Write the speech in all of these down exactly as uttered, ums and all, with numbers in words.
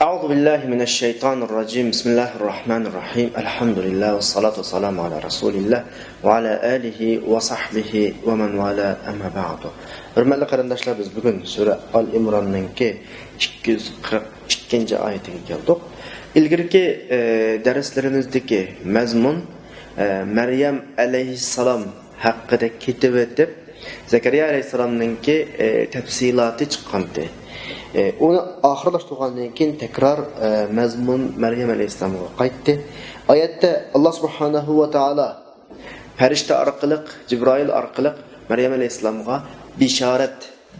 أعوذ بالله من الشيطان الرجيم. بسم الله الرحمن الرحيم. الحمد لله والصلاة والسلام على رسول الله وعلى آله وصحبه ومن والاه، أما بعد. ھۆرمەتلىك قېرىنداشلار، بىز بۈگۈن سۈرە ئال ئىمراننىڭكى ئىككى يۈز قىرىق ئىككىنچى ئايىتىگە كەلدۇق. ئىلگىرىكى، ئە، دەرسلىرىمىزدىكى مەزمۇن، ئە، مەريەم ئەلەيھىسسالام ھەققىدە كېتىۋېتىپ، زەكەرىيا ئەلەيھىسسالامنىڭكى، ئە، تەپسىلاتى چىققانتى. ئە، ئۇنى ئاخىرلاشتۇرغاندىن كېيىن تەكرار، ئە، مەزمۇن مەريەم ئەلەيھىسسالامغا قايتتى. ئايەتتە ئاللا سۇبھانەھۇ ۋە تائالا پەرىشتە ئارقىلىق، جىبرائىل ئارقىلىق مەريەم ئەلەيھىسسالامغا بېشارەت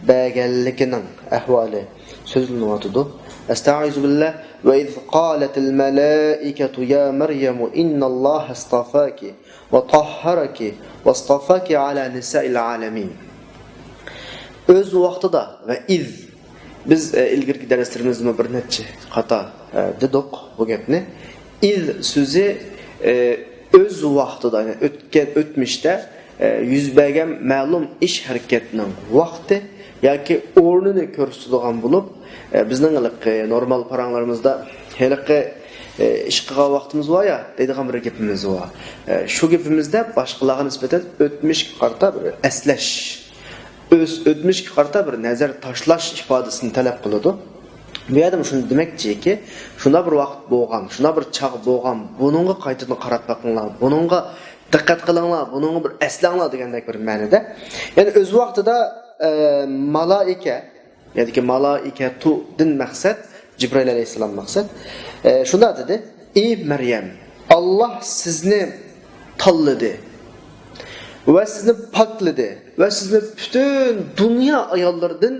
بەرگەنلىكىنىڭ ئەھۋالى سۆزلىنىۋاتىدۇ. ئەستەئىزۇ بىللا. وإذ قالت الملائكة يا مريم إن الله اصطفاك وطهرك واصطفاك على نساء العالمين. ئۆز ۋاقتىدا ۋە ئىز، بىز، ئە، ئىلگىرىكى دەرسلىرىمىزدىمۇ بىر نەچچە قاتا، ئە، دېدۇق بۇ گەپنى. ئىز سۆزى، ئە، ئۆز ۋاقتىدا، يەنى ئۆتكەن، ئۆتمۈشتە، ئە، يۈز بەرگەن مەلۇم ئىش ھەرىكەتنىڭ ۋاقتى ياكى ئورنىنى كۆرسىتىدىغان بولۇپ، ئە، بىزنىڭ ھېلىقى نورمال پاراڭلىرىمىزدا ھېلىقى، ئە، ئىش قىلغان ۋاقتىمىز بار يا دەيدىغان بىر گېپىمىز بار. ئە، شۇ گېپىمىزدە باشقىلارغا نىسبەتەن ئۆتمۈشكە قارىتا بىر ئەسلەش، ئۆز، ئۆتمۈشكە قارىتا بىر نەزەر تاشلاش ئىپادىسىنى تەلەپ قىلىدۇ. بۇ يەردىمۇ شۇنى دېمەكچىكى، شۇنداق بىر ۋاقىت بولغان، شۇنداق بىر چاغ بولغان، بۇنىڭغا قايتىدىن قاراپ بېقىڭلار، بۇنىڭغا دىققەت قىلىڭلار، بۇنىڭغا بىر ئەسلەڭلار دېگەندەك بىر مەنىدە. يەنى ئۆز ۋاقتىدا، ئە، مالائىكە، يەنىكى مالائىكەتۇدىن مەقسەت، جىبرىئىل ئەلەيھىسسالام مەقسەت. ئە، شۇنداق دېدى: «ئى مەريەم، ئاللا سىزنى تاللىدى ۋە سىزنى پاكلىدى ۋە سىزنى پۈتۈن دۇنيا ئاياللىرىدىن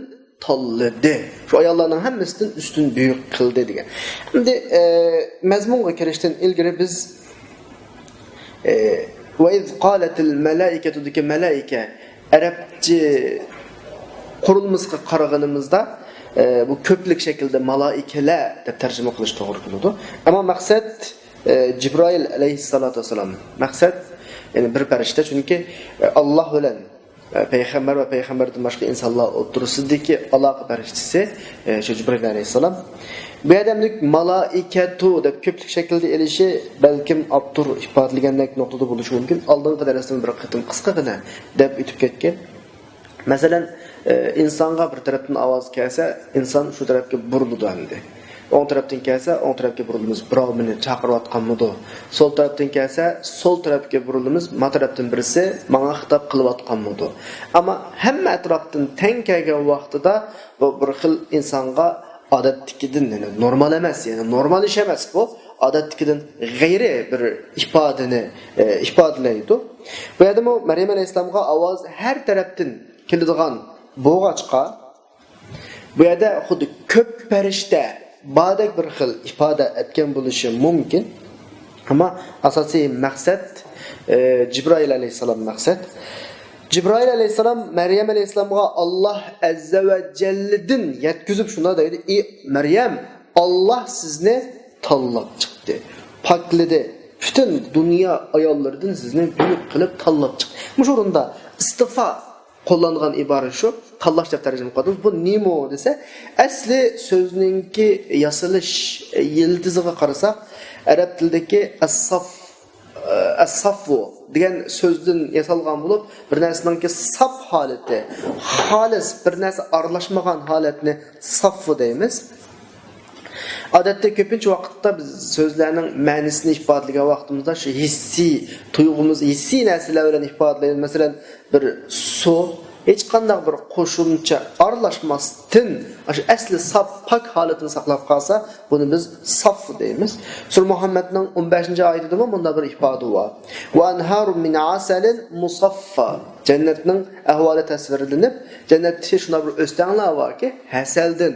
تاللىدى. شۇ ئاياللارنىڭ ھەممىسىدىن ئۈستۈن بۈيۈك قىلدى» دېگەن. ئەمدى، ئە، مەزمۇنغا كىرىشتىن ئىلگىرى بىز، ئە، «وإذ قالت الملائكة» دىكى مەلائىكە ئەرەبچە قۇرۇلمىسىغا قارىغىنىمىزدا، ئە، بۇ كۆپلۈك شەكىلدە مالائىكىلەر دەپ تەرجىمە قىلىش توغرا كېلىدۇ. ئەمما مەقسەت، ئە، جىبرائىل ئەلەيھىسسالاتۇ ۋەسسالام. مەقسەت، يەنى بىر پەرىشتە، چۈنكى، ئە، ئاللا بىلەن، ئە، پەيغەمبەر ۋە پەيغەمبەردىن باشقا ئىنسانلار ئوتتۇرىسىدىكى ئالاقە پەرىشتىسى، ئە، شۇ جىبرىئىل ئەلەيھىسسالام. بۇ يەردە ئەمدى مالائىكەتۇ دەپ كۆپلۈك شەكىلدە ئېلىشى بەلكىم ئاپتور ئىپادىلىگەندەك نۇقتىدا بولۇشى مۇمكىن. ئالدىنقى دەرستىمۇ بىر قېتىم قىسقىغىنە دەپ ئۆتۈپ كەتكەن. مەسىلەن، ئى، ئىنسانغا بىر تەرەپتىن ئاۋاز كەلسە، ئىنسان شۇ تەرەپكە بۇرۇلىدۇ ئەمدى. ئوڭ تەرەپتىن كەلسە، ئوڭ تەرەپكە بۇرۇلىمىز، بىراۋ مېنى چاقىرىۋاتقانمىدۇ؟ سول تەرەپتىن كەلسە، سول تەرەپكە بۇرۇلىمىز، ما تەرەپتىن بىرسى ماڭا خىتاب قىلىۋاتقانمىدۇ؟ ئەمما ھەممە ئەتراپتىن تەڭ كەلگەن ۋاقتىدا بۇ بىر خىل ئىنسانغا ئادەتتىكىدىن، يەنى نورمال ئەمەس، يەنى نورمال ئىش ئەمەس بۇ. ئادەتتىكىدىن غەيرىي بىر ئىپادىنى، ئى، ئىپادىلەيدۇ. بۇ يەردىمۇ مەريەم ئەلەيھىسسالامغا ئاۋاز ھەر تەرەپتىن كېلىدىغان بولغاچقا، بۇ يەردە خۇددى كۆپ پەرىشتە باردەك بىر خىل ئىپادە ئەتكەن بولۇشى مۇمكىن. ئەمما ئاساسىي مەقسەت، ئى، جىبرائىل ئەلەيھىسسالام مەقسەت. جىبرائىل ئەلەيھىسسالام مەريەم ئەلەيھىسسالامغا ئاللا ئەززە ۋە جەللىدىن يەتكۈزۈپ شۇنداق دەيدۇ: «ئى مەريەم، ئاللا سىزنى تاللاپ چىقتى، پاكلىدى. پۈتۈن دۇنيا ئاياللىرىدىن سىزنى بۈيۈك قىلىپ تاللاپ چىقتى.» مۇشۇ ئورۇندا ئىستىفا قوللانغان ئىبارە شۇ، تاللاش دەپ تەرجىمە قىلدىم. بۇ نېمە دېسە، ئەسلى سۆزنىڭكى ياسىلىش يىلتىزىغا قارىساق، ئەرەب تىلىدىكى ئەسساف، ئەسسافۇ دېگەن سۆزدىن ياسالغان بولۇپ، بىر نەرسىنىڭكى ساپ ھالىتى، خالىس بىر نەرسە ئارىلاشمىغان ھالەتنى سافۇ دەيمىز. ئادەتتە كۆپىنچە ۋاقىتتا بىز سۆزلەرنىڭ مەنىسىنى ئىپادىلىگەن ۋاقتىمىزدا شۇ ھېسسىي تۇيغۇمىز، ھېسسىي نەرسىلەر بىلەن ئىپادىلەيمىز. مەسىلەن، بىر سۇ ھېچقانداق بىر قوشۇمچە ئارىلاشماستىن، ئاشۇ ئەسلى ساپ، پاك ھالىتىنى ساقلاپ قالسا، بۇنى بىز ساف دەيمىز. سۈرە مۇھەممەدنىڭ ئون بەشىنچى ئايىتىدىمۇ مۇنداق بىر ئىپادە بار. «وأنهار من عسل مصفى». جەننەتنىڭ ئەھۋالى تەسۋىرلىنىپ، جەننەتتە شۇنداق بىر ئۆستەڭلار باركى، ھەسەلدىن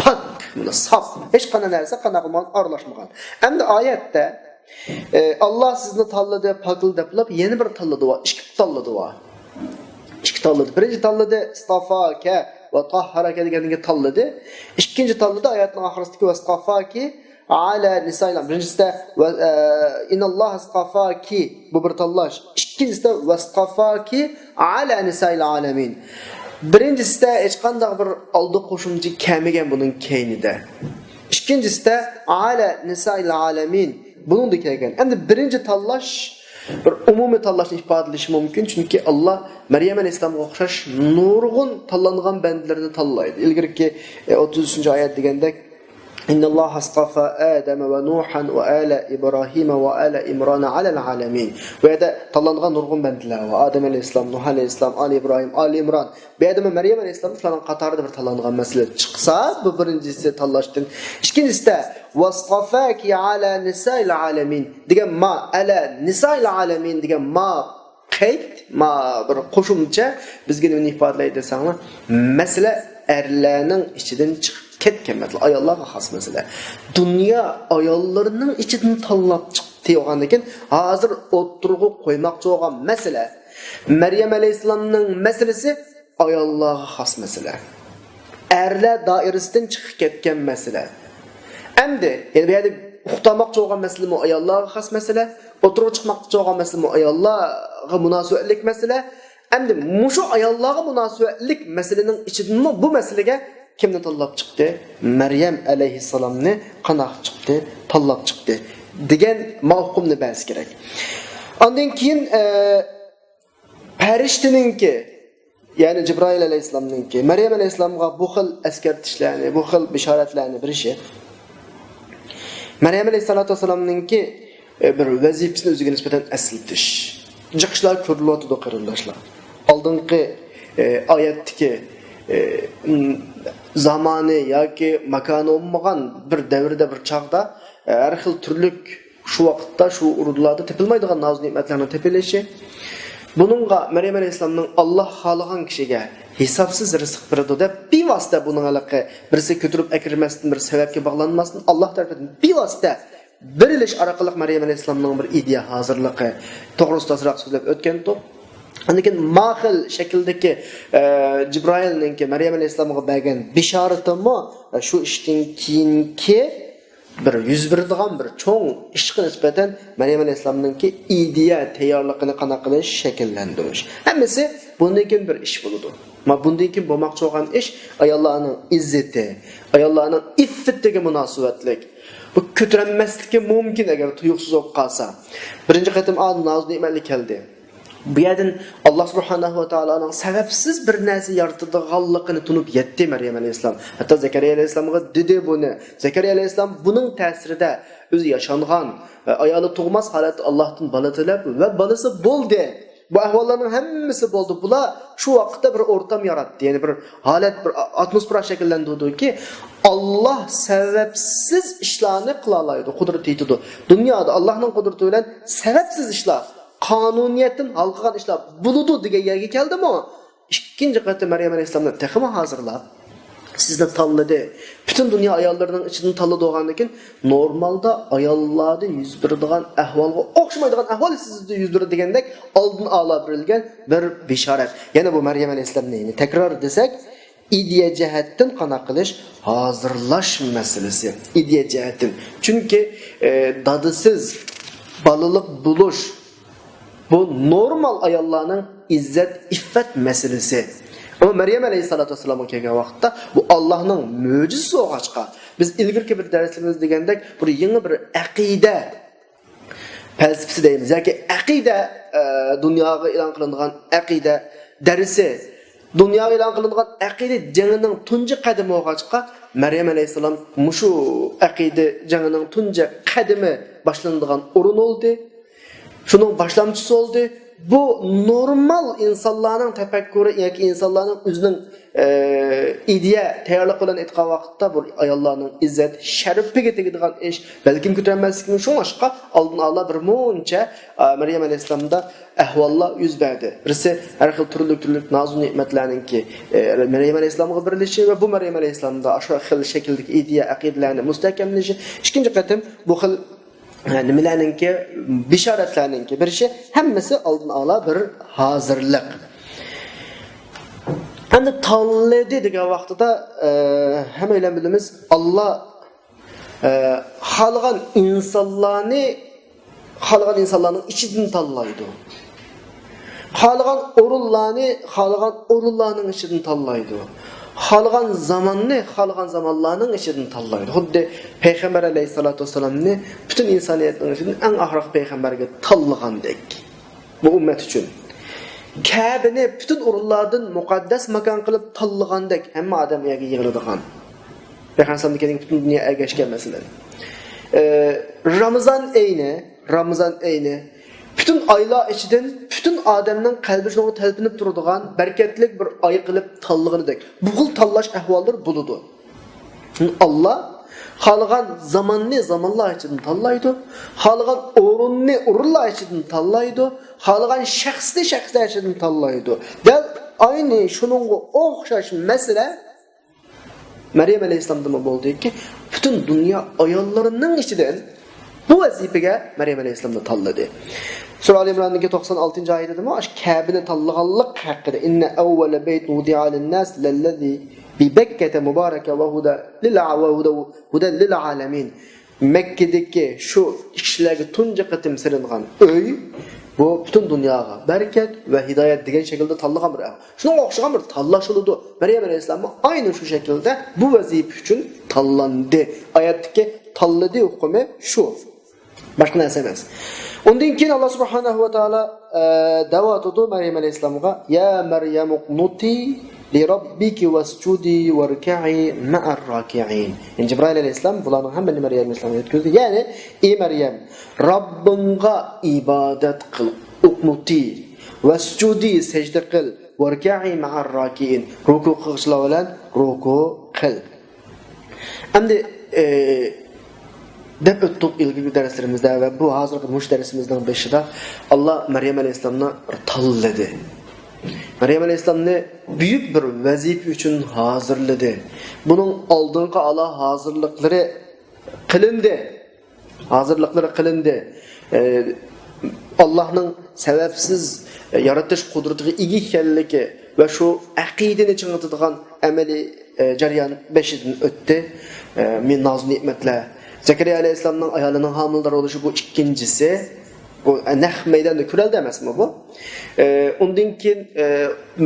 پاك، مانا ساپ، ھېچقانداق نەرسە قانداق بولمىغان، ئارىلاشمىغان. ئەمدى ئايەتتە، ئى، «ئاللا سىزنى تاللىدى، پاكلىدى» دەپ، يەنە بىر تاللىدى بار، ئىككى تاللىدى بار. ئىككى تاللىدى. بىرىنچى تاللىدى، «ئىستافاكە ۋە تاھھاراكە» دېگەندىن كېيىن تاللىدى. ئىككىنچى تاللىدى، ئايەتنىڭ ئاخىرىسىدىكى «ۋەستافاكى ئالە نىسائىل ئالەمىن». بىرىنچىسىدە، ۋە، ئە، «ئىنناللاھە ئىستافاكى». بۇ بىر تاللاش. ئىككىنچىسىدە، «ۋەستافاكى ئالە نىسائىل ئالەمىن». بىرىنچىسىدە ھېچقانداق بىر ئالدى قوشۇمچە كەلمىگەن بۇنىڭ كەينىدە. ئىككىنچىسىدە، ئالە نىسائىل ئالەمىن. بۇنىڭدا كەلگەن. ئەمدى بىرىنچى تاللاش بىر ئومۇمىي تاللاشنى ئىپادىلىشى مۇمكىن، چۈنكى ئاللا مەريەم ئەلەيھىسسالامغا ئوخشاش نۇرغۇن تاللانغان بەندىلىرىنى تاللايدۇ. ئىلگىرىكى، ئە، ئوتتۇز ئۈچىنچى ئايەت دېگەندەك، إن الله اصطفى آدم ونوحا وآل إبراهيم وآل عمران على العالمين. بۇ يەردە تاللانغان نۇرغۇن بەندىلەر بار. ئادەم ئەلەيھىسسالام، نۇھ ئەلەيھىسسالام، ئالى ئىبراھىم، ئالى ئىمران. بۇ يەردە مەريەم ئەلەيھىسسالام شۇلارنىڭ قاتارىدا بىر تاللانغان مەسىلە چىقسا، بۇ بىرىنچىسى تاللاشتىن. ئىككىنچىسىدە، واصطفاك على نساء العالمين دېگەن ما، ئەلە نىسائىل ئالەمىن دېگەن ما قەيت، ما بىر قوشۇمچە بىزگە نېمىنى ئىپادىلەيدۇ دېسەڭلار، مەسىلە ئەرلەرنىڭ ئىچىدىن چىقىپ كەتكەن مەسىلە، ئاياللارغا خاس مەسىلە. دۇنيا ئاياللىرىنىڭ ئىچىدىن تاللاپ چىقتى بولغاندىكىن، ھازىر ئوتتۇرىغا قويماقچى بولغان مەسىلە، مەريەم ئەلەيھىسسالامنىڭ مەسىلىسى ئاياللارغا خاس مەسىلە. ئەرلەر دائىرىسىدىن چىقىپ كەتكەن مەسىلە. ئەمدى، يەنى بۇ يەردە ئۇقتۇرماقچى بولغان مەسىلىمۇ ئاياللارغا خاس مەسىلە، ئوتتۇرىغا چىقماقچى بولغان مەسىلىمۇ ئاياللارغا مۇناسىۋەتلىك مەسىلە. ئەمدى مۇشۇ ئاياللارغا مۇناسىۋەتلىك مەسىلىنىڭ ئىچىدىنمۇ بۇ مەسىلىگە كىمنى تاللاپ چىقتى؟ مەريەم ئەلەيھىسسالامنى قانداق چىقتى؟ تاللاپ چىقتى دېگەن ماۋقۇمنى بەرسە كېرەك. ئاندىن كېيىن، ئە، پەرىشتىنىڭكى، يەنى جىبرائىل ئەلەيھىسسالامنىڭكى مەريەم ئەلەيھىسسالامغا بۇ خىل ئەسكەرتىشلەرنى، بۇ خىل بېشارەتلەرنى بېرىشى، مەريەم ئەلەيھىسسالاتۇ ۋەسسالامنىڭكى، ئە، بىر ۋەزىپىسىنى ئۆزىگە نىسبەتەن ئەسلىتىش. جىق ئىشلار كۆرۈلۈۋاتىدۇ، قېرىنداشلار. ئالدىنقى، ئە، ئايەتتىكى، ئە، م، زامانى ياكى ماكانى بولمىغان بىر دەۋردە، بىر چاغدا، ئە، ھەر خىل تۈرلۈك شۇ ۋاقىتتا شۇ ئورۇنلاردا تېپىلمايدىغان نازۇ نېمەتلەرنىڭ تېپىلىشى. بۇنىڭغا مەريەم ئەلەيھىسسالامنىڭ، «ئاللا خالىغان كىشىگە ھېسابسىز رىزىق بېرىدۇ» دەپ، بىۋاسىتە بۇنىڭ ھېلىقى بىرسى كۆتۈرۈپ ئەكىرمەستىن بىر سەۋەبكە باغلانماستىن، ئاللا تەرىپىدىن بىۋاسىتە بېرىلىش ئارقىلىق مەريەم ئەلەيھىسسالامنىڭ بىر ئىدىيە ھازىرلىقى توغرىسىدا ئازراق سۆزلەپ ئۆتكەنتۇق. ئاندىن كېيىن ما خىل شەكىلدىكى، ئە، جىبرائىلنىڭكى مەريەم ئەلەيھىسسالامغا بەرگەن بېشارىتىمۇ، ئە، شۇ ئىشتىن كېيىنكى بىر يۈز بېرىدىغان بىر چوڭ ئىشقا نىسبەتەن مەريەم ئەلەيھىسسالامنىڭكى ئىدىيە تەييارلىقىنى قانداق قىلىش، شەكىللەندۈرۈش. ھەممىسى بۇندىن كېيىن بىر ئىش بولىدۇ. ما بۇندىن كېيىن بولماقچى بولغان ئىش ئاياللارنىڭ ئىززىتى، ئاياللارنىڭ ئىففىتىگە مۇناسىۋەتلىك. بۇ كۆتۈرەلمەسلىكى مۇمكىن، ئەگەر تۇيۇقسىز بولۇپ قالسا. بىرىنچى قېتىم ئا نازۇ نېمەتلىك كەلدى. بۇ يەردىن ئاللا سۇبھانەھۇ ۋە تائالانىڭ سەۋەبسىز بىر نەرسە يارىتىدىغانلىقىنى تونۇپ يەتتى مەريەم ئەلەيھىسسالام. ھەتتا زەكەرىيا ئەلەيھىسسالامغا دېدى بۇنى. زەكەرىيا ئەلەيھىسسالام بۇنىڭ تەسىرىدە ئۆزى ياشانغان، ئايالى تۇغماس ھالەتتە ئاللاھتىن بالا تىلەپ ۋە بالىسى بولدى. بۇ ئەھۋاللارنىڭ ھەممىسى بولدى. بۇلار شۇ ۋاقىتتا بىر ئورتام ياراتتى. يەنى بىر ھالەت، بىر ئاتموسفېرا شەكىللەندۈردىكى، ئاللا سەۋەبسىز ئىشلارنى قىلالايدۇ، قۇدرىتى يېتىدۇ. دۇنيادا ئاللانىڭ قۇدرىتى بىلەن سەۋەبسىز ئىشلار، قانۇنىيەتتىن ھالقىغان ئىشلار بولىدۇ دېگەن يەرگە كەلدىمۇ، ئىككىنچى قېتىم مەريەم ئەلەيھىسسالامنى تېخىمۇ ھازىرلاپ، سىزنى تاللىدى. پۈتۈن دۇنيا ئاياللىرىنىڭ ئىچىدىن تاللىدى بولغاندىن كېيىن، نورمالدا ئاياللاردا يۈز بېرىدىغان ئەھۋالغا ئوخشىمايدىغان ئەھۋال سىزدە يۈز بېرىدۇ دېگەندەك، ئالدىن ئالا بېرىلگەن بىر بېشارەت. يەنە بۇ مەريەم ئەلەيھىسسالامنى يەنە تەكرار دېسەك، ئىدىيە جەھەتتىن قانداق قىلىش؟ ھازىرلاش مەسىلىسى. ئىدىيە جەھەتتىن. چۈنكى، ئە، دادىسىز بالىلىق بولۇش، بۇ نورمال ئاياللارنىڭ ئىززەت، ئىففەت مەسىلىسى. ئەمما مەريەم ئەلەيھىسسالاتۇ ۋەسسالامغا كەلگەن ۋاقىتتا، بۇ ئاللانىڭ مۆجىزىسى بولغاچقا، بىز ئىلگىرىكى بىر دەرسلىرىمىزدە دېگەندەك، بىر يېڭى بىر ئەقىدە پەلسەپىسى دەيمىز ياكى ئەقىدە، ئە، دۇنياغا ئېلان قىلىنغان ئەقىدە دەرسى، دۇنياغا ئېلان قىلىنغان ئەقىدە جېڭىنىڭ تۇنجى قەدىمى بولغاچقا، مەريەم ئەلەيھىسسالام مۇشۇ ئەقىدە جېڭىنىڭ تۇنجى قەدىمى باشلىنىدىغان ئورۇن بولدى. شۇنىڭ باشلامچىسى بولدى. بۇ نورمال ئىنسانلارنىڭ تەپەككۇرى ياكى ئىنسانلارنىڭ ئۆزىنىڭ، ئە، ئىدىيە تەييارلىقى بىلەن ئېيتقان ۋاقىتتا، بۇ ئاياللارنىڭ ئىززەت شەرىپىگە تېگىدىغان ئىش، بەلكىم كۆتۈرەلمەسلىكىمۇ. شۇڭلاشقا ئالدىن ئالا بىر مۇنچە، ئە، مەريەم ئەلەيھىسسالامدا ئەھۋاللار يۈز بەردى. بىرسى ھەر خىل تۈرلۈك-تۈرلۈك نازۇ نېمەتلەرنىڭكى، ئە، مەريەم ئەلەيھىسسالامغا بېرىلىشى ۋە بۇ مەريەم ئەلەيھىسسالامدا ئاشۇ خىل شەكىلدىكى ئىدىيە، ئەقىدىلەرنى مۇستەھكەملىشى. ئىككىنچى قېتىم بۇ خىل، ئە، نېمىلەرنىڭكى، بېشارەتلەرنىڭكى بېرىشى ھەممىسى ئالدىن ئالا بىر ھازىرلىق. ئەمدى تاللىدى دېگەن ۋاقتىدا، ئە، ھەممەيلەن بىلىمىز، ئاللا ئە، خالىغان ئىنسانلارنى، خالىغان ئىنسانلارنىڭ ئىچىدىن تاللايدۇ. خالىغان ئورۇنلارنى، خالىغان ئورۇنلارنىڭ ئىچىدىن تاللايدۇ. خالىغان زاماننى خالىغان زامانلارنىڭ ئىچىدىن تاللايدۇ. خۇددى پەيغەمبەر ئەلەيھىسسالاتۇ ۋەسسالامنى پۈتۈن ئىنسانىيەتنىڭ ئىچىدىن ئەڭ ئاخىرقى پەيغەمبەرگە تاللىغاندەك. بۇ ئۈممەت ئۈچۈن. كەبىنى پۈتۈن ئورۇنلاردىن مۇقەددەس ماكان قىلىپ تاللىغاندەك ھەممە ئادەم ئۇ يەرگە يىغىلىدىغان. پەيغەمبەرنىڭ كېيىن پۈتۈن دۇنيا ئەگەشكەن مەسىلەن. ئە، رامىزان ئېيىنى، رامىزان ئېيىنى پۈتۈن ئايلار ئىچىدىن پۈتۈن ئادەمنىڭ قەلبى شۇنىڭغا تەلپۈنۈپ تۇرىدىغان بەرىكەتلىك بىر ئاي قىلىپ تاللىغىنىدەك. بۇ خىل تاللاش ئەھۋاللىرى بولىدۇ. ئاللا خالىغان زاماننى زامانلار ئىچىدىن تاللايدۇ، خالىغان ئورۇننى ئورۇنلار ئىچىدىن تاللايدۇ، خالىغان شەخسنى شەخسلەر ئىچىدىن تاللايدۇ. دەل ئاينى شۇنىڭغا ئوخشاش مەسىلە مەريەم ئەلەيھىسسالامدىمۇ بولدىكى، پۈتۈن دۇنيا ئاياللىرىنىڭ ئىچىدىن بۇ ۋەزىپىگە مەريەم ئەلەيھىسسالامنى تاللىدى. سۈرە ئال ئىمراننىڭكى توقسان ئالتىنچى ئايىتىدىمۇ ئاشۇ كەبىنى تاللىغانلىق ھەققىدە، «إن أول بيت وضع للناس للذي ببكة مباركا وهدى للع-، وهدى، هدى للعالمين.» مەككىدىكى شۇ كىشىلەرگە تۇنجى قېتىم سېلىنغان ئۆي، بۇ پۈتۈن دۇنياغا بەرىكەت ۋە ھىدايەت دېگەن شەكىلدە تاللىغان بىر ئەھۋال. شۇنىڭغا ئوخشىغان بىر تاللاش بولىدۇ. مەريەم ئەلەيھىسسالاممۇ ئاينى شۇ شەكىلدە بۇ ۋەزىپە ئۈچۈن تاللاندى. ئايەتتىكى تاللىدى ئۇقۇمى شۇ. باشقا نەرسە ئەمەس. ئۇندىن كېيىن ئاللا سۇبھانەھۇ ۋە تائالا، ئە، دەۋاتىدۇ مەريەم ئەلەيھىسسالامغا، «يا مريم اقنتي لربك واسجدي واركعي مع الراكعين.» يەنى جەبرائىل ئەلەيھىسسالام بۇلارنىڭ ھەممىنى مەريەم ئەلەيھىسسالامغا يەتكۈزدى. يەنى، ئى مەريەم، رەببىڭغا ئىبادەت قىل. ئۇقنۇتى، ۋەسجۇدى، سەجدە قىل، ۋەركەئى مەئەر راكىئىن، رۇكۇ قىلغۇچىلار بىلەن رۇكۇ قىل. ئەمدى، ئى، دەپ ئۆتتۇق ئىلگىرىكى دەرسلىرىمىزدە ۋە بۇ ھازىرقى مۇشۇ دەرسىمىزنىڭ بېشىدا، ئاللا مەريەم ئەلەيھىسسالامنى تاللىدى. مەريەم ئەلەيھىسسالامنى بۈيۈك بىر ۋەزىپە ئۈچۈن ھازىرلىدى. بۇنىڭ ئالدىنقى ئالا ھازىرلىقلىرى قىلىندى. ھازىرلىقلىرى قىلىندى. ئى، ئاللانىڭ سەۋەبسىز يارىتىش قۇدرىتىگە ئىگە ئىكەنلىكى ۋە شۇ ئەقىدىنى چىڭىتىدىغان ئەمەلىي، ئى، جەريان بېشىدىن ئۆتتى. ئى، مەن ناز-نېمەتلەر. زەكەرىيا ئەلەيھىسسالامنىڭ ئايالىنىڭ ھامىلىدار بولۇشى بۇ ئىككىنچىسى. بۇ نەق مەيداندا كۆرۈلدى ئەمەسمۇ بۇ؟ ئى، ئۇندىن كېيىن، ئى،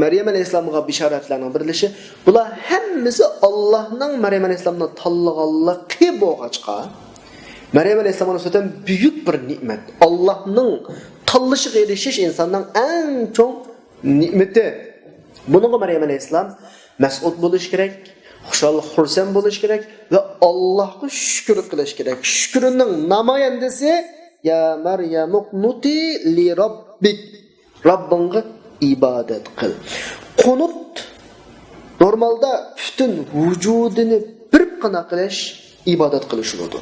مەريەم ئەلەيھىسسالامغا بىشارەتلەرنىڭ بېرىلىشى. بۇلار ھەممىسى ئاللانىڭ مەريەم ئەلەيھىسسالامنى تاللىغانلىقى بولغاچقا، مەريەم ئەلەيھىسسالامغا نىسبەتەن بۈيۈك بىر نېمەت. ئاللانىڭ تاللىشىغا ئېرىشىش ئىنساننىڭ ئەڭ چوڭ نېمىتى. بۇنىڭغا مەريەم ئەلەيھىسسالام مەسئۇد بولۇش كېرەك، خۇشال، خۇرسەن بولۇش كېرەك ۋە ئاللاغا شۈكۈر قىلىش كېرەك. شۈكرىنىڭ نامايەندىسى، يا مەريەم ئۇقنۇتى لىرەببىك، رەببىڭگە ئىبادەت قىل. قۇنۇت نورمالدا پۈتۈن ۋۇجۇدىنى بېرىپ قانا قىلىش، ئىبادەت قىلىش بولىدۇ.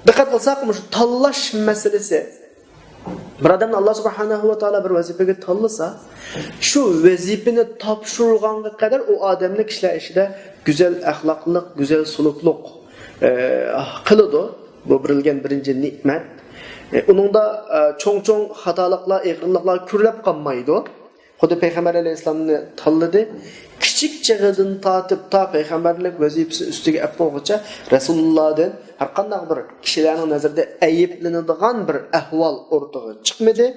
دىققەت قىلساق، مۇشۇ تاللاش مەسىلىسى، بىر ئادەمنى ئاللا سۇبھانەھۇ ۋە تائالا بىر ۋەزىپىگە تاللىسا، شۇ ۋەزىپىنى تاپشۇرغانغا قەدەر ئۇ ئادەمنى كىشىلەر ئىچىدە گۈزەل ئەخلاقلىق، گۈزەل سۇلۇقلۇق، ئە، قىلىدۇ. بۇ بېرىلگەن بىرىنچى نېمەت. ئە، ئۇنىڭدا، ئە، چوڭ-چوڭ خاتالىقلار، ئېغىرلىقلار كۆرۈلۈپ قالمايدۇ. خۇددى پەيغەمبەر ئەلەيھىسسالامنى تاللىدى. كىچىك چېغىدىن تارتىپ تا پەيغەمبەرلىك ۋەزىپىسى ئۈستىگە ئەپ بولغۇچە رەسۇلۇللادىن ھەرقانداق بىر كىشىلەرنىڭ نەزىرىدە ئەيىبلىنىدىغان بىر ئەھۋال ئوتتۇرىغا چىقمىدى.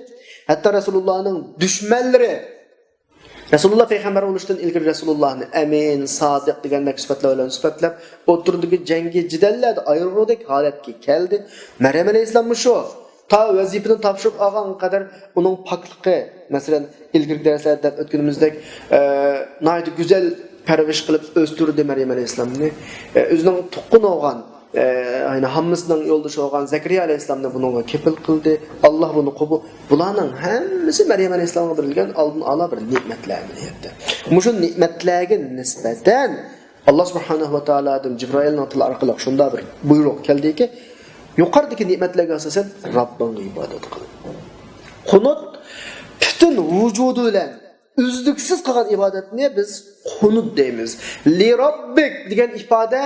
ھەتتا رەسۇلۇللانىڭ دۈشمەنلىرى، رەسۇلۇللا پەيغەمبەر بولۇشتىن ئىلگىرى رەسۇلۇللانى ئەمىن، سادىق دېگەندەك سۈپەتلەر بىلەن سۈپەتلەپ، ئوتتۇرىدىكى جەڭگى جېدەللەردە ئايرىغۇدەك ھالەتكە كەلدى. مەريەم ئەلەيھىسسالاممۇ شۇ. تا ۋەزىپىنى تاپشۇرۇپ ئالغانغا قەدەر ئۇنىڭ پاكلىقى، مەسىلەن، ئىلگىرىكى دەرسلەردە دەپ ئۆتكىنىمىزدەك، ئە، ناھايىتى گۈزەل پەرۋىش قىلىپ ئۆستۈردى مەريەم ئەلەيھىسسالامنى. ئە، ئۆزىنىڭ تۇغقىنى بولغان، ئە، يەنى ھاممىسىنىڭ يولدىشى بولغان زەكەرىيا ئەلەيھىسسالامنى بۇنىڭغا كېپىل قىلدى. ئاللا بۇنى قوبۇل. بۇلارنىڭ ھەممىسى مەريەم ئەلەيھىسسالامغا بېرىلگەن ئالدىن ئالا بىر نېمەتلەر ئەمەلىيەتتە. مۇشۇ نېمەتلەرگە نىسبەتەن ئاللا سۇبھانەھۇ ۋە تائالادىن جىبرائىلنىڭ تىلى ئارقىلىق شۇنداق بىر بۇيرۇق كەلدىكى، يۇقىرىدىكى نېمەتلەرگە ئاساسەن رەببىڭگە ئىبادەت قىل. قۇنۇت پۈتۈن ۋۇجۇدى بىلەن ئۈزلۈكسىز قىلغان ئىبادەتنى بىز قۇنۇت دەيمىز. لىرەببىك دېگەن ئىپادە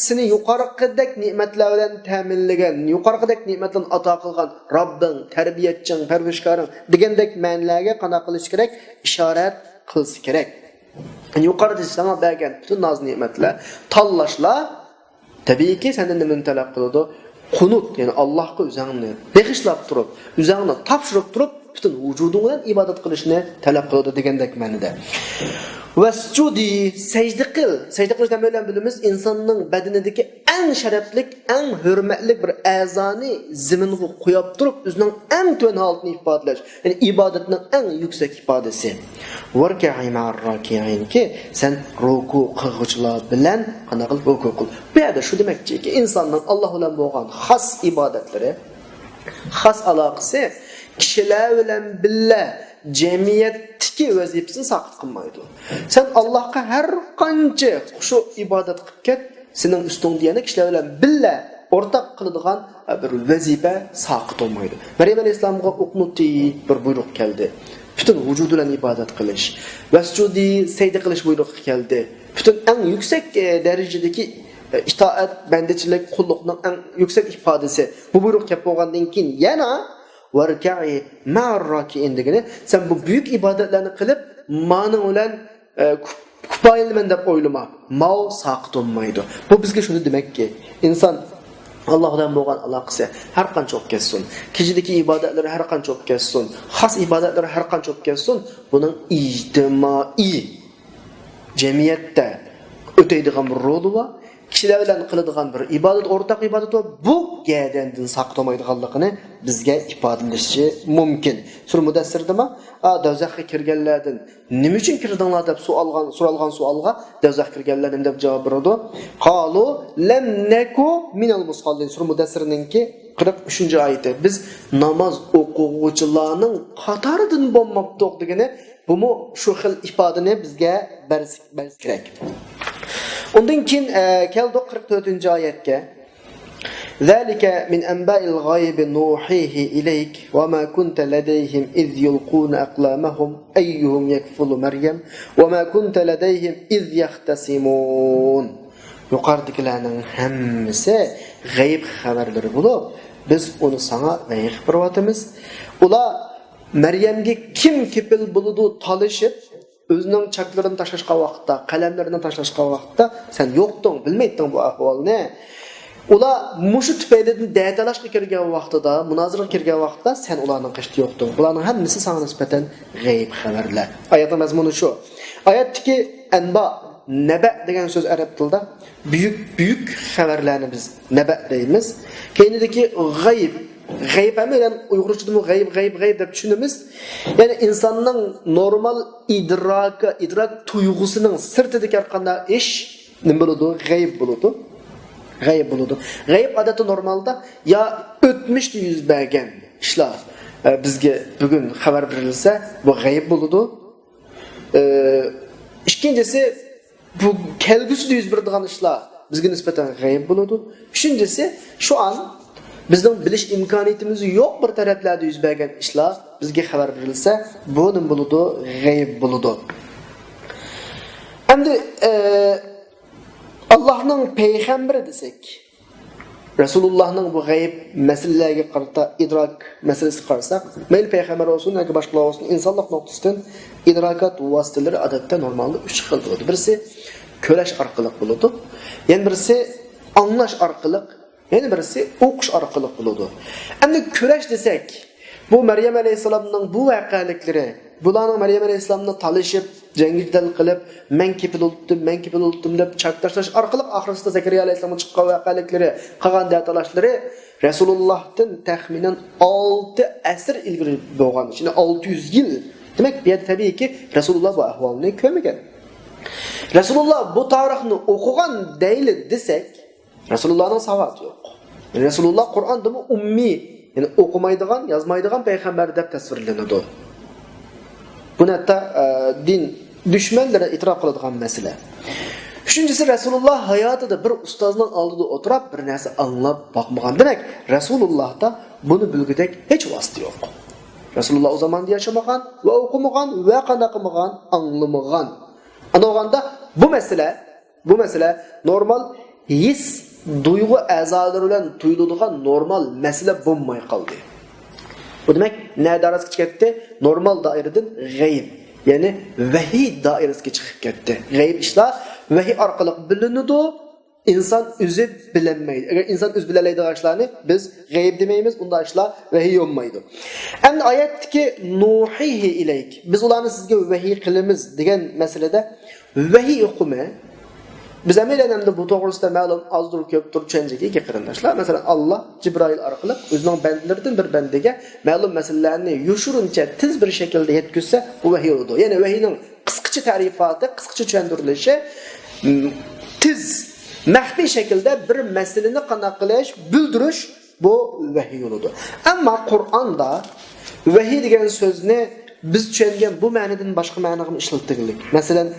سېنى يۇقىرىقىدەك نېمەتلەر بىلەن تەمىنلىگەن، يۇقىرىقىدەك نېمەتلەرنى ئاتا قىلغان رەببىڭ، تەربىيەتچىڭ، پەرۋىشكارىڭ دېگەندەك مەنىلەرگە قانداق قىلىش كېرەك؟ ئىشارەت قىلسا كېرەك. يۇقىرىدا ساڭا بەرگەن پۈتۈن ناز-نېمەتلەر، تاللاشلار، تەبىئىيكى، سەندىن نېمىنى تەلەپ قىلىدۇ؟ قۇنۇت، يەنى ئاللاھقا ئۆزۈڭنى بېغىشلاپ تۇرۇپ، ئۆزۈڭنى تاپشۇرۇپ تۇرۇپ، پۈتۈن ۋۇجۇدۇڭ بىلەن ئىبادەت قىلىشنى تەلەپ قىلىدۇ دېگەندەك مەنىدە. ۋەسجۇدى، سەجدە قىل. سەجدە قىلىش نېمە بىلەن بىلىمىز؟ ئىنساننىڭ بەدىنىدىكى ئەڭ شەرەپلىك، ئەڭ ھۆرمەتلىك بىر ئەزانى زېمىنغا قويۇپ تۇرۇپ، ئۆزىنىڭ ئەڭ تۆۋەن ھالىتىنى ئىپادىلەش. يەنى ئىبادەتنىڭ ئەڭ يۈكسەك ئىپادىسى. ۋەركەئى مەئەر راكىئىن، كى سەن رۇكۇ قىلغۇچىلار بىلەن قانداق قىلىپ رۇكۇ قىل. بۇ يەردە شۇ دېمەكچىكى، ئىنساننىڭ ئاللا بىلەن بولغان خاس ئىبادەتلىرى، خاس ئالاقىسى كىشىلەر بىلەن بىللە جەمئىيەتتىكى ۋەزىپىسىنى ساقىت قىلمايدۇ. سەن ئاللاھقا ھەر قانچە خۇشۇ ئىبادەت قىلىپ كەت، سېنىڭ ئۈستۈڭدە يەنە كىشىلەر بىلەن بىللە ئورتاق قىلىدىغان بىر ۋەزىپە ساقىت بولمايدۇ. مەريەم ئەلەيھىسسالامغا ئۇقنۇتى بىر بۇيرۇق كەلدى. پۈتۈن ۋۇجۇدى بىلەن ئىبادەت قىلىش. ۋەسجۇدى، سەجدە قىلىش بۇيرۇقى كەلدى. پۈتۈن ئەڭ يۈكسەك، ئە، دەرىجىدىكى، ئە، ئىتائەت، بەندىچىلىك، قۇللۇقنىڭ ئەڭ يۈكسەك ئىپادىسى. بۇ بۇيرۇق كەپ بولغاندىن كېيىن يەنە ۋەركەئى مەئەر راكىئىن دېگىنى، سەن بۇ بۈيۈك ئىبادەتلەرنى قىلىپ، مانىڭ بىلەن، ئە، كۇ-، كۇپايىلىنىمەن دەپ ئويلىما. ماۋۇ ساقىت بولمايدۇ. بۇ بىزگە شۇنى دېمەككى، ئىنسان ئاللا بىلەن بولغان ئالاقىسى ھەر قانچە بولۇپ كەتسۇن، كېچىدىكى ئىبادەتلىرى ھەر قانچە بولۇپ كەتسۇن، خاس ئىبادەتلىرى ھەر قانچە بولۇپ كەتسۇن، بۇنىڭ ئىجتىمائىي جەمئىيەتتە ئۆتەيدىغان بىر رولى بار، كىشىلەر بىلەن قىلىدىغان بىر ئىبادەت، ئورتاق ئىبادەت بار، بۇ گەدەندىن ساقىت بولمايدىغانلىقىنى بىزگە ئىپادىلىشى مۇمكىن. سۈرە مۇدەسسىردىمۇ، ئا، دوزاخقا كىرگەنلەردىن نېمە ئۈچۈن كىردىڭلار دەپ سوئالغان، سورالغان سوئالغا دوزاخقا كىرگەنلەر نېمە دەپ جاۋاب بېرىدۇ؟ قالۇ لەم نەكۇ مىنەل مۇساللىن. سۈرە مۇدەسسىرنىڭكى قىرىق ئۈچىنچى ئايىتى. بىز ناماز ئوقۇغۇچىلارنىڭ قاتارىدىن بولماپتۇق دېگىنى، بۇمۇ شۇ خىل ئىپادىنى بىزگە بەرسە، بەرسە كېرەك. ئۇندىن كېيىن، ئە، كەلدۇق قىرىق تۆتىنچى ئايەتكە. ذلك من أنباء الغيب نوحيه إليك وما كنت لديهم إذ يلقون أقلامهم أيهم يكفل مريم وما كنت لديهم إذ يختصمون. يۇقىرىدىكىلەرنىڭ ھەممىسى غەيىب خەۋەرلىرى بولۇپ، بىز ئۇنى ساڭا ۋەھىي قىلىپ بېرىۋاتىمىز. ئۇلار مەريەمگە كىم كېپىل بولىدۇ تالىشىپ، ئۆزىنىڭ چاكلىرىنى تاشلاشقان ۋاقىتتا، قەلەملىرىنى تاشلاشقان ۋاقىتتا سەن يوقتۇڭ، بىلمەيتتىڭ بۇ ئەھۋالنى. ئۇلار مۇشۇ تۈپەيلىدىن دەتالاشقا كىرگەن ۋاقتىدا، مۇنازىرىغا كىرگەن ۋاقىتتا سەن ئۇلارنىڭ قېشىدا يوقتۇڭ. بۇلارنىڭ ھەممىسى ساڭا نىسبەتەن غەيىب خەۋەرلەر. ئايەتنىڭ مەزمۇنى شۇ. ئايەتتىكى ئەنبا، نەبە دېگەن سۆز ئەرەب تىلىدا بۈيۈك، بۈيۈك خەۋەرلەرنى بىز نەبە دەيمىز. كەينىدىكى غەيىب. غەيىب ھەممەيلەن ئۇيغۇرچىدىمۇ غەيىب، غەيىب، غەيىب دەپ چۈشىنىمىز. يەنى ئىنساننىڭ نورمال ئىدراكى، ئىدراك تۇيغۇسىنىڭ سىرتىدىكى ھەر قانداق ئىش نېمە بولىدۇ؟ غەيىب بولىدۇ. غەيىب بولىدۇ. غەيىب ئادەتتە نورمالدا يا ئۆتمۈشتە يۈز بەرگەن ئىشلار، ئە، بىزگە بۈگۈن خەۋەر بېرىلسە، بۇ غەيىب بولىدۇ. ئە، ئىككىنچىسى، بۇ كەلگۈسىدە يۈز بېرىدىغان ئىشلار بىزگە نىسبەتەن غەيىب بولىدۇ. ئۈچىنچىسى، شۇ ئان بىزنىڭ بىلىش ئىمكانىيىتىمىز يوق بىر تەرەپلەردە يۈز بەرگەن ئىشلار بىزگە خەۋەر بېرىلسە، بۇ نېمە بولىدۇ؟ غەيىب بولىدۇ. ئەمدى، ئە، ئاللاھنىڭ پەيغەمبىرى دېسەك، رەسۇلۇللاھنىڭ بۇ غەيىب مەسىلىلەرگە قارىتا ئىدراك مەسىلىسىگە قارىساق، مەيلى پەيغەمبەر بولسۇن ياكى باشقىلار بولسۇن، ئىنسانلىق نۇقتىسىدىن ئىدراكات ۋاسىتىلىرى ئادەتتە نورمالدا ئۈچ خىل بولىدۇ. بىرسى كۆرۈش ئارقىلىق بولىدۇ، يەنە بىرسى ئاڭلاش ئارقىلىق، يەنە بىرسى ئوقۇش ئارقىلىق بولىدۇ. ئەمدى كۆرۈش دېسەك، بۇ مەريەم ئەلەيھىسسالامنىڭ بۇ ۋەقەلىكلىرى، بۇلارنىڭ مەريەم ئەلەيھىسسالامنى تالىشىپ، جەڭگىدەل قىلىپ، مەن كېپىل بولدۇم، مەن كېپىل بولدۇم دەپ چاك تاشلاش ئارقىلىق ئاخىرسىدا زەكەرىيا ئەلەيھىسسالامغا چىققان ۋەقەلىكلىرى، قىلغان دەتالاشلىرى رەسۇلۇللاھتىن تەخمىنەن ئالتە ئەسىر ئىلگىرى بولغان، يەنى ئالتە يۈز يىل. دېمەك، بۇ يەردە تەبىئىيكى، رەسۇلۇللا بۇ ئەھۋالنى كۆرمىگەن. رەسۇلۇللا بۇ تارىخنى ئوقۇغان دەيلى دېسەك، رەسۇلۇللانىڭ ساۋاتى يوق. رەسۇلۇللا قۇرئاندىمۇ ئۇممىي، يەنى ئوقۇمايدىغان، يازمايدىغان پەيغەمبەر دەپ تەسۋىرلىنىدۇ. بۇنى ھەتتا، ئە، دىن دۈشمەنلىرى ئېتىراپ قىلىدىغان مەسىلە. ئۈچىنچىسى، رەسۇلۇللا ھاياتىدا بىر ئۇستازنىڭ ئالدىدا ئولتۇرۇپ، بىر نەرسە ئاڭلاپ باقمىغان. دېمەك، رەسۇلۇللادا بۇنى بىلگۈدەك ھېچ ۋاسىتە يوق. رەسۇلۇللا ئۇ زاماندا ياشىمىغان ۋە ئوقۇمىغان ۋە قانداق قىلمىغان، ئاڭلىمىغان. ئاندىن بولغاندا بۇ مەسىلە بۇ مەسىلە نورمال ھېس، تۇيغۇ ئەزالىرى بىلەن تۇيۇلىدىغان نورمال مەسىلە بولماي قالدى. بۇ دېمەك، نە دائىرىسىگە چىقىپ كەتتى؟ نورمال دائىرىدىن غەيىب، يەنى ۋەھىي دائىرىسىگە چىقىپ كەتتى. غەيىب ئىشلار ۋەھىي ئارقىلىق بىلىنىدۇ، ئىنسان ئۆزى بىلەلمەيدۇ. ئەگەر ئىنسان ئۆزى بىلەلەيدىغان ئىشلارنى بىز غەيىب دېمەيمىز، ئۇنداق ئىشلار ۋەھىي بولمايدۇ. ئەمدى ئايەتتىكى نۇھىھى ئىلەيك، بىز ئۇلارنى سىزگە ۋەھىي قىلىمىز دېگەن مەسىلىدە ۋەھىي ئۇقۇمى، بىز ھەممەيلەن ئەمدى بۇ توغرىسىدا مەلۇم ئازدۇر كۆپتۇر چۈشەنچىگە ئىگە قېرىنداشلار. مەسىلەن، ئاللا جىبرائىل ئارقىلىق ئۆزىنىڭ بەندىلىرىدىن بىر بەندىگە مەلۇم مەسىلىلەرنى يوشۇرۇنچە تېز بىر شەكىلدە يەتكۈزسە، بۇ ۋەھىي بولىدۇ. يەنى ۋەھىينىڭ قىسقىچە تەرىپاتى، قىسقىچە چۈشەندۈرۈلۈشى، م، تېز، مەخپىي شەكىلدە بىر مەسىلىنى قانداق قىلىش، بىلدۈرۈش، بۇ ۋەھىي بولىدۇ. ئەمما قۇرئاندا ۋەھىي دېگەن سۆزنى بىز چۈشەنگەن بۇ مەنىدىن باشقا مەنىغىمۇ ئىشلىتىلگەنلىك. مەسىلەن،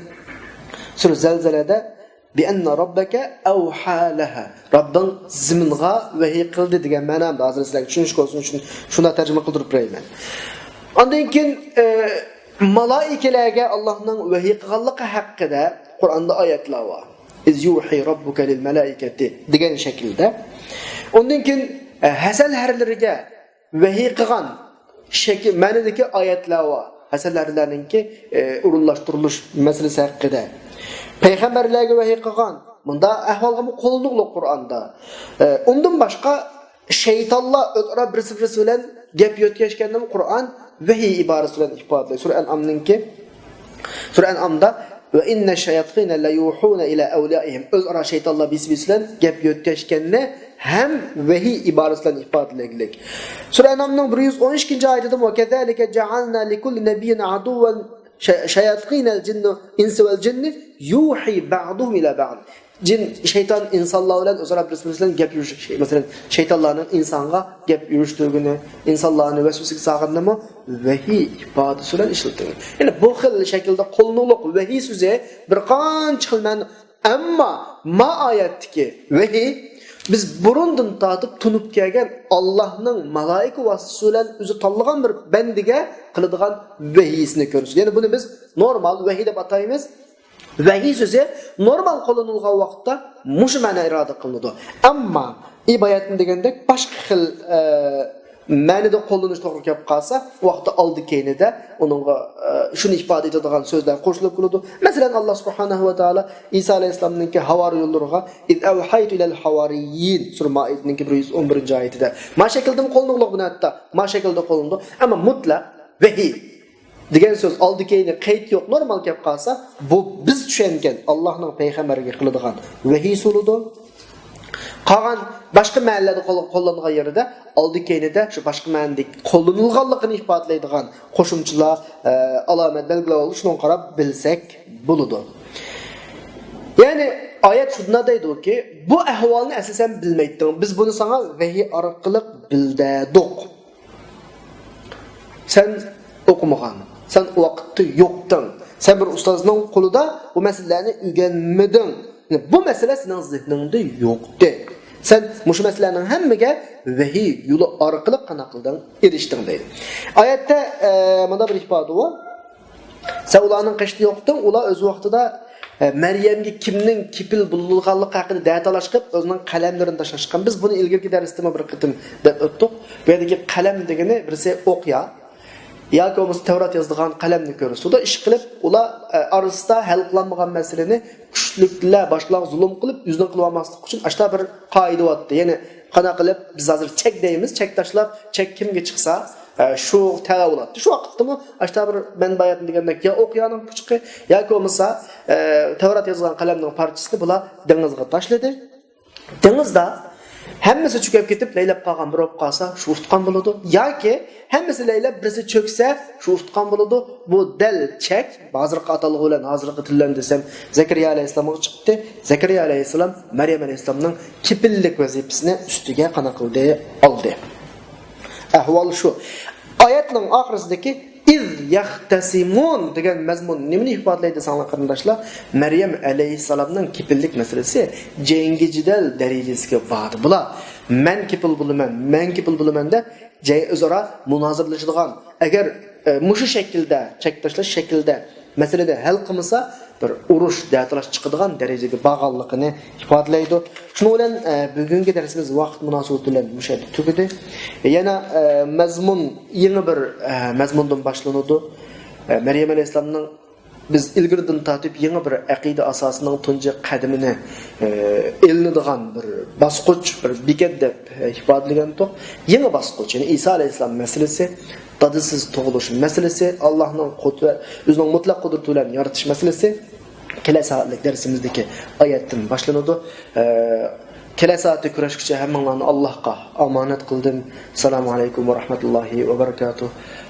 سۈرە زەلزەلەدە بىئەننە رەببەكە ئەۋھا لەھا. رەببىڭ زېمىنغا ۋەھىي قىلدى دېگەن مەنامدا. ھازىر سىلەرگە چۈشىنىش بولسۇن ئۈچۈن شۇنداق تەرجىمە قىلدۇرۇپ بېرەيمەن. ئاندىن كېيىن، ئە، مالائىكىلەرگە ئاللاھنىڭ ۋەھىي قىلغانلىقى ھەققىدە قۇرئاندا ئايەتلەر بار. ئىز يۇھى رەببۇكە لىل مەلائىكەتى دېگەن شەكىلدە. ئۇندىن كېيىن، ئە، ھەسەل ھەرلىرىگە ۋەھىي قىلغان شەكىل، مەنىدىكى ئايەتلەر بار. ھەسەل ھەرلەرنىڭكى، ئە، ئورۇنلاشتۇرۇلۇش مەسىلىسى ھەققىدە. پەيغەمبەرلەرگە ۋەھىي قىلغان. مۇنداق ئەھۋالغىمۇ قوللىنىلىدۇ قۇرئاندا. ئە، ئۇندىن باشقا شەيتانلار ئۆزئارا بىرسى بىرسى بىلەن گەپ يۆتكەشكەننىمۇ قۇرئان ۋەھىي ئىبارىسى بىلەن ئىپادىلەيدۇ. سۈرە ئەنئامنىڭكى، سۈرە ئەنئامدا ۋە ئىننە شەياتىنە لە يۇھۇنە ئىلە ئەۋلىيائىھىم. ئۆزئارا شەيتانلار بىرسى بىرسى بىلەن گەپ يۆتكەشكەننى ھەم ۋەھىي ئىبارىسى بىلەن ئىپادىلىگۈلۈك. سۈرە ئەنئامنىڭ بىر يۈز ئون ئىككىنچى ئايىتىدىمۇ ۋە كەزالىكە جەئەلنا لىكۇللى نەبىييىن ئادۇۋۋەن شە-، شەياتىنەل جىننى ئىنسى ۋەل جىننى يۇھى بەئدۇھۇم ئىلە بەئد. جىن، شەيتان ئىنسانلار بىلەن ئۆزئارا بىرسى بىرسى بىلەن گەپ يۈرۈش-، شەي-، مەسىلەن، شەيتانلارنىڭ ئىنسانغا گەپ يۈرۈشتۈرگىنى، ئىنسانلارنى ۋەسۋەسىگە سالغىنىمۇ ۋەھىي ئىپادىسى بىلەن ئىشلىتىلگەن. يەنى بۇ خىل شەكىلدە قوللىنىلىدۇ ۋەھىي سۆزى بىر قانچە خىل مەنە. ئەمما ما ئايەتتىكى ۋەھىي بىز بۇرۇندىن تارتىپ تونۇپ كەلگەن ئاللاھنىڭ مالائىكە ۋاسىتىسى بىلەن ئۆزى تاللىغان بىر بەندىگە قىلىدىغان ۋەھىيسىنى كۆرسىتىدۇ. يەنى بۇنى بىز نورمال ۋەھىي دەپ ئاتايمىز. ۋەھىي سۆزى نورمال قوللىنىلغان ۋاقىتتا مۇشۇ مەنە ئىپادە قىلىنىدۇ. ئەمما ئىبايەتنى دېگەندەك باشقا خىل، ئە، مەنىدە قوللىنىش توغرا كەپ قالسا، ئۇ ۋاقىتتا ئالدى كەينىدە ئۇنىڭغا، ئە، شۇنى ئىپادە ئېتىدىغان سۆزلەر قوشۇلۇپ كېلىدۇ. مەسىلەن، ئاللا سۇبھانەھۇ ۋە تائالا ئىسا ئەلەيھىسسالامنىڭكى ھاۋارى يوللىرىغا ئىز ئەۋھەيتۇ ئىلەل ھاۋارىيين سۈرە مائىدىنىڭكى بىر يۈز ئون بىرىنچى ئايىتىدە ما شەكىلدىمۇ قوللىنىلىدۇ بۇنى ھەتتا. ما شەكىلدە قوللىنىدۇ. ئەمما مۇتلەق ۋەھىي دېگەن سۆز ئالدى كەينى قەيت يوق، نورمال كەپ قالسا، بۇ بىز چۈشەنگەن ئاللاھنىڭ پەيغەمبەرگە قىلىدىغان ۋەھىيسى بولىدۇ. قالغان باشقا مەنىلەردە قول-، قوللانغان يېرىدە ئالدى كەينىدە شۇ باشقا مەنىدىكى قوللىنىلغانلىقىنى ئىپادىلەيدىغان قوشۇمچىلار، ئە، ئالامەت بەلگىلەر بولىدۇ، شۇنىڭغا قاراپ بىلسەك بولىدۇ. يەنى ئايەت شۇنداق دەيدۇكى، بۇ ئەھۋالنى ئەسلى سەن بىلمەيتتىڭ، بىز بۇنى ساڭا ۋەھىي ئارقىلىق بىلدۈردۇق. سەن ئوقۇمىغان، سەن ئۇ ۋاقىتتا يوقتىڭ. سەن بىر ئۇستازنىڭ قولىدا بۇ مەسىلىلەرنى ئۆگەنمىدىڭ. بۇ مەسىلە سېنىڭ زېھنىڭدە يوقتى. سەن مۇشۇ مەسىلىلەرنىڭ ھەممىگە ۋەھىي يولى ئارقىلىق قانداق قىلدىڭ؟ ئېرىشتىڭ دەيدۇ. ئايەتتە، ئە، مۇنداق بىر ئىپادە بار. سەن ئۇلارنىڭ قېشىدا يوقتۇڭ، ئۇلار ئۆز ۋاقتىدا، ئە، مەريەمگە كىمنىڭ كېپىل بولۇنغانلىقى ھەققىدە دەتالاش قىلىپ، ئۆزىنىڭ قەلەملىرىنى تاشلاشقان. بىز بۇنى ئىلگىرىكى دەرستىمۇ بىر قېتىم دەپ ئۆتتۇق. بۇ يەردىكى قەلەم دېگىنى بىرسى ئوقيا ياكى بولمىسا تەۋرات يازىدىغان قەلەمنى كۆرسىتىدۇ. ئىشقىلىپ، ئۇلار، ئە، ئارىسىدا ھەل قىلالمىغان مەسىلىنى كۈچلۈكلەر باشقىلارغا زۇلۇم قىلىپ، ئۆزىنىڭ قىلىۋالماسلىقى ئۈچۈن ئاشتا بىر قائىدە بارتتى. يەنى قانداق قىلىپ بىز ھازىر چەك دەيمىز، چەك تاشلاپ، چەك كىمگە چىقسا، ئە، شۇ تەۋە بولاتتى. شۇ ۋاقىتتىمۇ ئاشتا بىر مەن باياتىن دېگەندەك يا ئوقيانىڭ پۇچىقى ياكى بولمىسا، ئە، تەۋرات يازغان قەلەمنىڭ پارچىسىنى بۇلار دېڭىزغا تاشلىدى. دېڭىزدا ھەممىسى چۆكۈپ كېتىپ، لەيلەپ قالغان بىر بولۇپ قالسا، شۇ ئۇتقان بولىدۇ. ياكى ھەممىسى لەيلەپ، بىرسى چۆكسە، شۇ ئۇتقان بولىدۇ. بۇ دەل چەك، ھازىرقى ئاتالغۇ بىلەن ھازىرقى تىل بىلەن دېسەم، زەكەرىيا ئەلەيھىسسالامغا چىقتى. زەكەرىيا ئەلەيھىسسالام مەريەم ئەلەيھىسسالامنىڭ كېپىللىك ۋەزىپىسىنى ئۈستىگە قانداق قىلدى؟ ئالدى. ئەھۋال شۇ. ئايەتنىڭ ئاخىرىسىدىكى «ئىز يەختەسىمۇن» دېگەن مەزمۇن نېمىنى ئىپادىلەيدۇ دېسەڭلار، قېرىنداشلار؟ مەريەم ئەلەيھىسسالامنىڭ كېپىللىك مەسىلىسى جەڭگى جېدەل دەرىجىسىگە باردى. بۇلار «مەن كېپىل بولىمەن، مەن كېپىل بولىمەن» دەپ جەي-، ئۆزئارا مۇنازىرىلىشىدىغان. ئەگەر، ئە، مۇشۇ شەكىلدە، چەك تاشلاش شەكلىدە مەسىلىنى ھەل قىلمىسا، بىر ئۇرۇش، دەتالاش چىقىدىغان دەرىجىگە بارغانلىقىنى ئىپادىلەيدۇ. شۇنىڭ بىلەن، ئە، بۈگۈنكى دەرسىمىز ۋاقىت مۇناسىۋىتى بىلەن مۇشۇ يەردە تۈگىدى. يەنە، ئە، مەزمۇن يېڭى بىر، ئە، مەزمۇندىن باشلىنىدۇ. ئە، مەريەم ئەلەيھىسسالامنىڭ بىز ئىلگىرىدىن تارتىپ يېڭى بىر ئەقىدە ئاساسىنىڭ تۇنجى قەدىمىنى، ئە، ئېلىنىدىغان بىر باسقۇچ، بىر بېكەت دەپ، ئە، ئىپادىلىگەنتۇق. يېڭى باسقۇچ، يەنى ئىسا ئەلەيھىسسالام مەسىلىسى، دادىسىز تۇغۇلۇش مەسىلىسى، ئاللاھنىڭ قۇدرەت، ئۆزىنىڭ مۇتلەق قۇدرىتى بىلەن يارىتىش مەسىلىسى كېلەر سائەتلىك دەرسىمىزدىكى ئايەتتىن باشلىنىدۇ. ئە، كېلەر سائەتتە كۆرۈشكىچە ھەممىڭلارنى ئاللاھقا ئامانەت قىلدىم. السلام عليكم ورحمة الله وبركاته.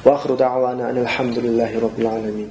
وآخر دعوانا أن الحمد لله رب العالمين.